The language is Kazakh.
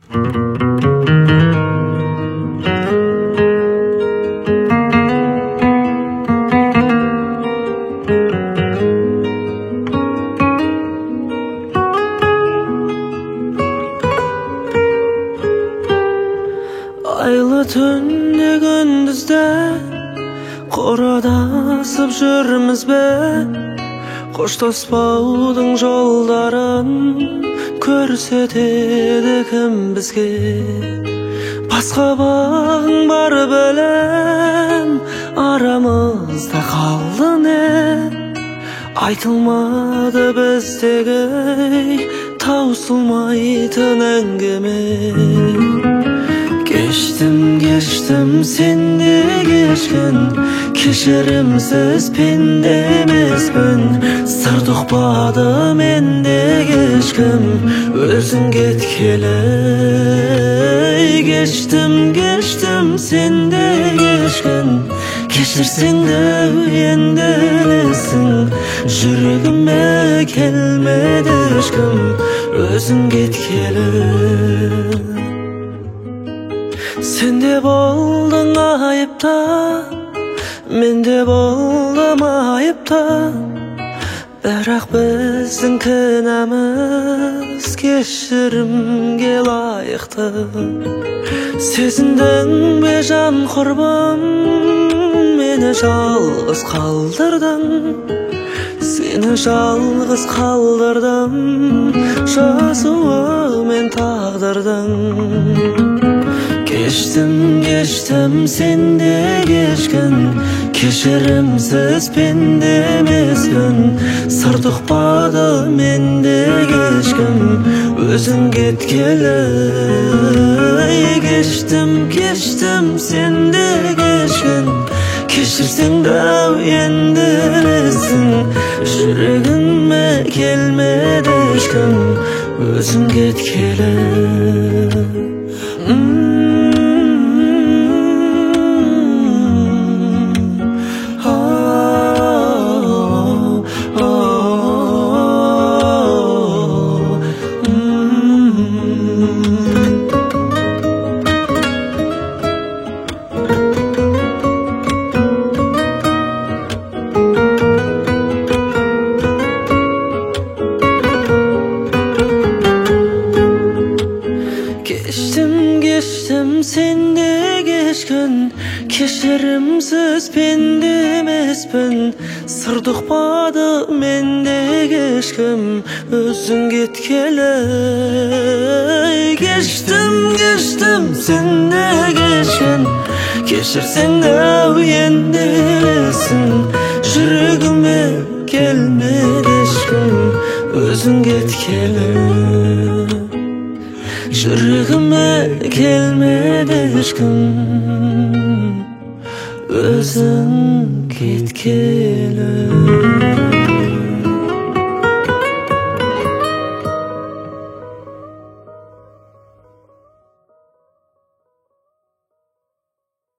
Айлы түнде күндізді қородасып жүрміз бе? Қоштаспаудың жолдарын көрсетеді кім бізге? Басқа бағың бар білем, арамызда қалды не? Айтылмады біздегі таусылмайтын әңгіме. Кештім, кештім, сен де кешкін, кешірімсіз пенде емеспін. Сырды ұқпады менде ешкім, өзің кеткелі. Кештім, кештім, сен де кешкін, кешірсең де енді білесің. Жүрегіме келмеді ешкім, өзің кеткелі. Сен де болдың айыпты, мен де болдым айыпты. Бірақ біздің кінәміз кешірімге лайықты. Сезіндің бе жан құрбым, мені жалғыз қалдырдың. Сені жалғыз қалдырдым, жазуымен тағдырдың. Кештім, кештім, сен де кешкін, кешірімсіз пенде емеспін. Сырды ұқпады менде ешкім, өзің кеткелі. Кештім, кештім, сен де кешкін, кешірсең де енді білесің. Жүрегіме келмеді ешкім, өзің кеткелі. Кештім, кештім, сен де кешкін, кешірімсіз пенде емеспін. Сырды ұқпады менде ешкім, өзің кеткелі. Кештім, кештім, сен де кешкін, кешірсең де енді білесің. Жүрегіме келмеді ешкім, өзің кеткелі. Жүрегіме келмеді ешкім, өзің кеткелі.